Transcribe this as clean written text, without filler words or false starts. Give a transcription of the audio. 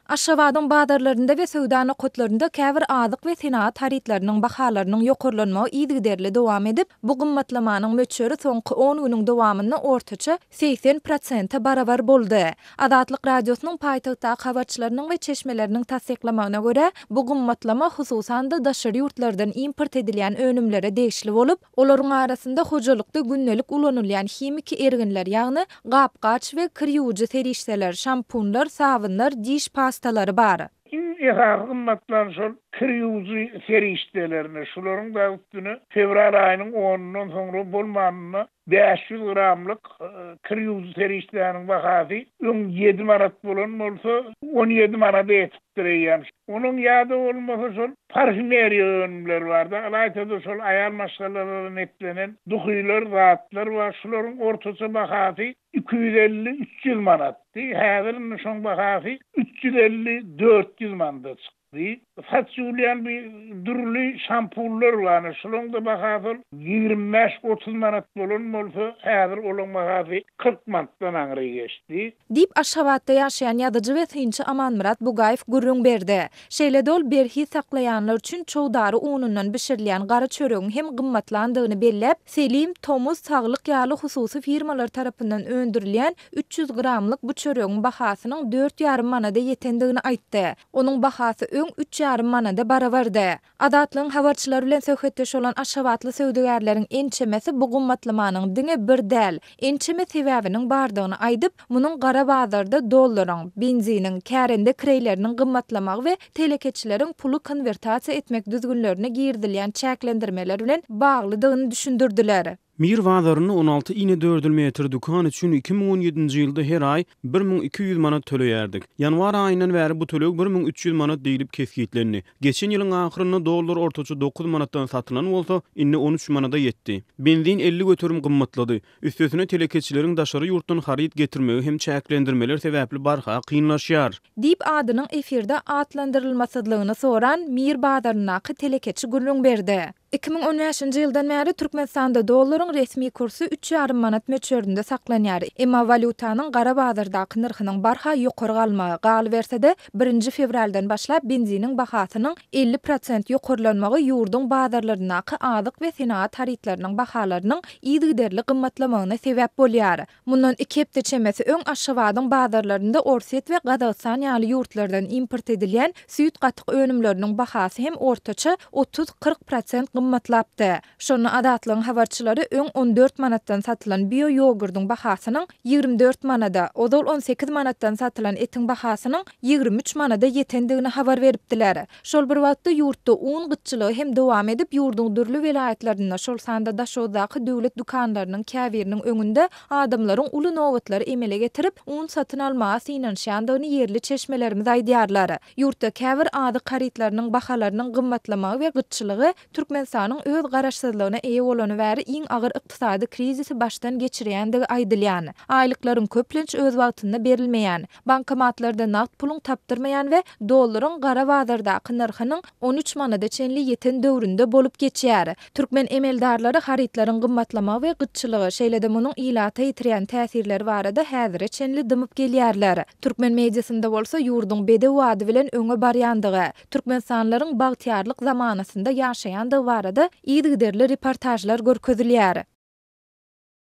Aşgabadyň bazarlarynda we söwda nokatlarynda käbir azyk we senagat harytlarynyň bahalarynyň ýokarlanmagy yzygiderli dowam edip, bu gymmatlamanyň möçberi soňky on günüň dowamynda ortaça 80 prosente barabar boldy. Azatlyk Radiosynyň paýtagtdaky habarçylarynyň we çeşmeleriniň tassyklamagyna görä, bu gymmatlama hususan-da daşary ýurtlardan import edilýän önümlere degişli bolup, Olaryň arasynda hojalykda gündelik ulanylýan himiki erginler, ýagny gap-gaç we kir ýuwujy serişdeler, şampunlar, sabynlar, diş pastalary bar. Iň esasy gymmatlan şol kir ýuwujy serişdelerine, şularyň dagy üstüne fewral aýynyň onundan soňra bolmanynda 500 gramlyk kir ýuwujy serişdäniň bahasy öň ýedi manat bolan bolsa, 17 manada ýetipdir eýýäm. Onuň ýa-da bolmasa şol parfümeriýa önümleri bar-da, ylaýta-da şol aýal maşgalalara netlenen duhylar, zatlar bar. Şularyň ortaça bahasy 250, 300 manatdy. Häzir indi şoň bahasy 350, 400 manada çykdy. Saç ýuwulýan bir dürli şampunlar bar. Ine, şolaryň-da bahasy ol 25, 30 manat bolan bolsa, häzir olaň bahasy 40 manatdan aňry geçdi. Diýip, Aşgabatda ýaşaýan ýazyjy we synçy Amanmyrat Bugaýew gürrüň berdi. Şeýle-de ol berhiz saklaýanlar üçin çowdary unundan bişirilýän gara çöregiň hem gymmatlandygyny belläp, Selim, Tomus, Saglyk ýaly hususy firmalar tarapyndan öndürilýän 300 gramlyk bu çöregiň bahasynyň dört ýarym manada ýetendigini aýtdy. Onuň bahasy öň üç ýarym manada barabardy. Azatlygyň habarçylary bilen söhbetdeş bolan aşgabatly söwdagärleriň ençemesi bu gymmatlamanyň diňe bir däl, ençeme sebäbiniň bardygyny aýdyp, munuň gara bazarda dollaryň, benziniň, kärende kireýleriniň gymmatlamagy we telekeçileriň puly konwertasiýa etmek düzgünlerine girizilýän çäklendirmeler bilen baglydygyny düşündirdiler. Mir bazarynda 16 inedördül metr dükan üçin 2017-nji ýylda her aý 1200 manat töleýärdik. Ýanwar aýyndan bäri bu töleg 1300 manat diýlip kesgitlendi. Geçen ýylyň ahyrynda dollar ortaça 9 manatdan satylan bolsa, indi 13 manada ýetdi. Benzin 50% gymmatlady. Üstesine telekeçileriň daşary ýurtdan haryt getirmegi hem çäklendirmeler sebäpli barha kynlaşýar. Diýip, adynyň efirde atlandyrylmasyzlygyny soran Mir bazaryndaky telekeçi gürrüň berdi. 2015-nji ýyldan bäri Türkmenistanda dollaryň resmi kursy üç ýarym manat möçberinde saklanýar. Emma walýutanyň gara bazardaky nyrhynyň barha ýokary galmagy, galyberse-de, birinji fewraldan başlap benziniň bahasynyň 50 prosent ýokarlanmagy ýurduň bazarlaryndaky azyk we senagat harytlarynyň bahalarynyň yzygiderli gymmatlamagyna sebäp bolýar. Mundan iki hepde çemesi öň Aşgabadyň bazarlarynda Orsýet we Gazagystan ýaly ýurtlardan import edilýän süýt-gatyk önümleriniň bahasy hem ortaça 30-40 prosent gymmatlapdy. Şonda Azatlygyň habarçylary öň 14 manatdan satylan bio ýogurdyň bahasynyň 24 manada, ozal 18 manatdan satylan etiň bahasynyň 23 manada ýetendigini habar beripdiler. Şol bir wagtda, ýurtda un gytçylygy hem dowam edip, ýurduň dürli welaýatlarynda, şol sanda Daşoguzdaky döwlet dükanlarynyň käbiriniň öňünde adamlaryň uly nobatlary emele getirip, un satyn almaga synanyşýandygyny ýerli çeşmelerimiz aýdýarlar. Ýurtda käbir azyk harytlarynyň bahalarynyň gymmatlamagy we gytçylygy Türkmenistanyň öz garaşsyzlygyna eýe bolany bäri iň agyr ykdysady krizisi başdan geçirýändigi aýdylýan, aýlyklaryň köplenç öz wagtynda berilmeýän, Bankomatlarda nagt puluň tapdyrmaýan we dollaryň gara bazardaky nyrhynyň 13 manada çenli ýeten döwründe bolup geçýär. Türkmen emeldarlary harytlaryň gymmatlamagy we gytçylygy, şeýle-de munuň ilata ýetirýän täsirleri barada häzire çenli dymyp gelýärler. Türkmen mediasynda bolsa ýurduň bedew ady bilen öňe barýandygy, türkmenistanlylaryň bagtyýarlyk zamanasynda ýaşaýandygy barada yzygiderli reportažlar görkezilýär.